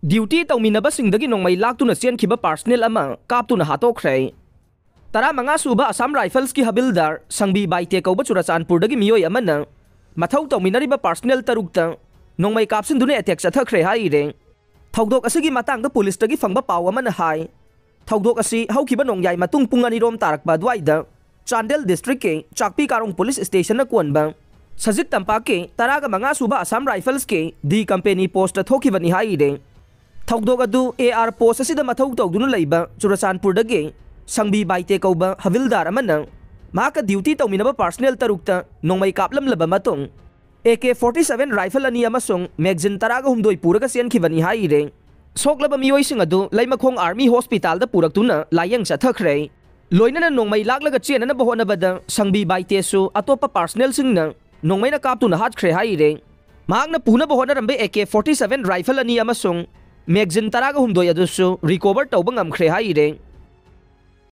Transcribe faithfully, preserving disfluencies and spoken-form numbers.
Duty ꯇꯧꯃꯤꯟꯅꯕꯁꯤꯡꯗꯒꯤ ꯅꯣꯡꯃꯩ ꯂꯥꯛꯇꯨꯅ ꯆꯦꯟꯈꯤꯕ personnel ꯑꯃ ꯀꯥꯞꯇꯨꯅ ꯍꯥꯠꯇꯣꯛꯈ꯭ꯔꯦ꯫ ꯇꯔꯥꯃꯉꯥ ꯁꯨꯕ Assam Riflesꯀꯤ ꯍꯕꯤꯜꯗꯥꯔ ꯁꯪꯕꯤ ꯕꯥꯏꯇꯦ ꯀꯧꯕ ꯆꯨꯔꯆꯥꯟꯄꯨꯔꯗꯒꯤ ꯃꯤꯑꯣꯏ ꯑꯃꯅ ꯃꯊꯧ ꯇꯧꯃꯤꯟꯅꯔꯤꯕ personnel ꯇꯔꯨꯛꯇ ꯅꯣꯡꯃꯩ ꯀꯥꯞꯁꯤꯟꯗꯨꯅ attack ꯆꯠꯊꯈ꯭ꯔꯦ ꯍꯥꯏꯔꯦ꯫ ꯊꯧꯗꯣꯛ ꯑꯁꯤꯒꯤ ꯃꯇꯥꯡꯗ ꯄꯨꯂꯤꯁꯇꯒꯤ ꯐꯪꯕ ꯄꯥꯎ ꯑꯃꯅ ꯍꯥꯏ, ꯊꯧꯗꯣꯛ ꯑꯁꯤ ꯍꯧꯈꯤꯕ ꯅꯣꯡꯌꯥꯏ ꯃꯇꯨꯡ ꯄꯨꯡ ꯑꯅꯤꯔꯣꯝ ꯇꯥꯔꯛꯄ ꯑꯗꯨꯋꯥꯏꯗ ꯆꯥꯟꯗꯦꯜ districtꯀꯤ ꯆꯥꯛꯄꯤ ꯀꯥꯔꯣꯡ police stationꯅ ꯀꯣꯟꯕ ꯁꯖꯤꯛ ꯇꯝꯄꯥꯛꯀꯤ ꯇꯔꯥꯒ ꯃꯉꯥ ꯁꯨꯕ Assam Riflesꯀꯤ D Company postꯇ ꯊꯣꯛꯈꯤꯕꯅꯤ ꯍꯥꯏꯔꯦ꯫ ꯊꯧꯗꯣꯛ ꯑꯗꯨ AR post ꯑꯁꯤꯗ ꯃꯊꯧ ꯇꯧꯗꯨꯅ ꯂꯩꯕ ꯆꯨꯔꯆꯥꯟꯄꯨꯔꯗꯒꯤ ꯁꯪꯕꯤ ꯕꯥꯏꯇꯦ ꯀꯧꯕ ꯍꯕꯤꯜꯗꯥꯔ ꯑꯃꯅ ꯃꯍꯥꯛꯀ duty ꯇꯧꯃꯤꯟꯅꯕ personnel ꯇꯔꯨꯛꯇ ꯅꯣꯡꯃꯩ ꯀꯥꯞꯂꯝꯂꯕ ꯃꯇꯨꯡ, AK forty seven rifle ꯑꯅꯤ ꯑꯃꯁꯨꯡ magazine ꯇꯔꯥꯒ ꯍꯨꯝꯗꯣꯏ ꯄꯨꯔꯒ ꯆꯦꯟꯈꯤꯕꯅꯤ ꯍꯥꯏꯔꯦ꯫ ꯁꯣꯛꯂꯕ ꯃꯤꯑꯣꯏꯁꯤꯡ ꯑꯗꯨ ꯂꯩꯃꯈꯣꯡ Army Hospitalꯗ ꯄꯨꯔꯛꯇꯨꯅ ꯂꯥꯌꯦꯡ ꯆꯠꯊꯈ꯭ꯔꯦ꯫ ꯂꯣꯏꯅꯅ ꯅꯣꯡꯃꯩ ꯂꯥꯛꯂꯒ ꯆꯦꯟꯅꯅꯕ ꯍꯣꯠꯅꯕꯗ ꯁꯪꯕꯤ ꯕꯥꯏꯇꯦꯁꯨ ꯑꯇꯣꯞꯄ personnelꯁꯤꯡꯅ ꯅꯣꯡꯃꯩꯅ ꯀꯥꯞꯇꯨꯅ ꯍꯥꯠꯈ꯭ꯔꯦ ꯍꯥꯏꯔꯦ꯫ ꯃꯍꯥꯛꯅ ꯄꯨꯅꯕ ꯍꯣꯠꯅꯔꯝꯕ AK forty seven rifle ꯑꯅꯤ ꯑꯃꯁꯨꯡ magazine ꯇꯔꯥꯒ ꯍꯨꯝꯗꯣꯏ ꯑꯗꯨꯁꯨ recover ꯇꯧꯕ ꯉꯝꯈ꯭ꯔꯦ ꯍꯥꯏꯔꯦ꯫